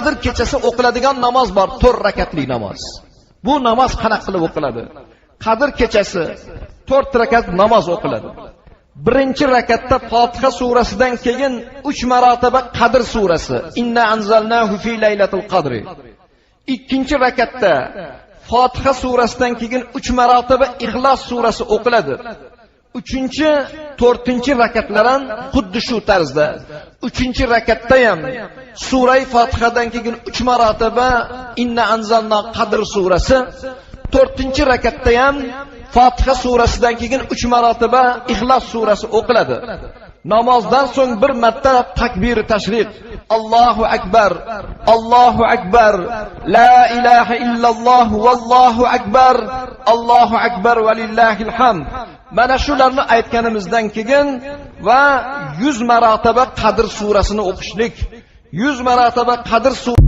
Qadr kechasi o'qiladigan namoz bor, 4 rakatli namoz. Bu namoz qanaqa qilib o'qiladi? Qadr kechasi 4 rakat namoz o'qiladi. Birinchi rakatda Fotiha surasidan keyin 3 marotaba Qadr surasi. Inna anzalnahu fi laylatil qadri. Ikkinchi rakatda Fotiha surasidan keyin 3 marotaba Ixlos surasi o'qiladi. Uchinchi, to'rtinchi rakatlar ham xuddi shu tarzda. Uchinchi rakatda ham surai Fotihadan keyin 3 marotaba Inna anzalna Qadr surasi, to'rtinchi rakatda ham Fotiha surasidan keyin 3 marotaba Ixlos surasi o'qiladi. Namozdan so'ng bir marta takbir tashriq. Allohu akbar, Allohu akbar, la ilaha illalloh vallohu akbar, Allohu akbar va lillahil hamd. Mana shularni aytganimizdan keyin va 100 marotaba Qadr surasini o'qishlik, 100 marotaba Qadr surasi.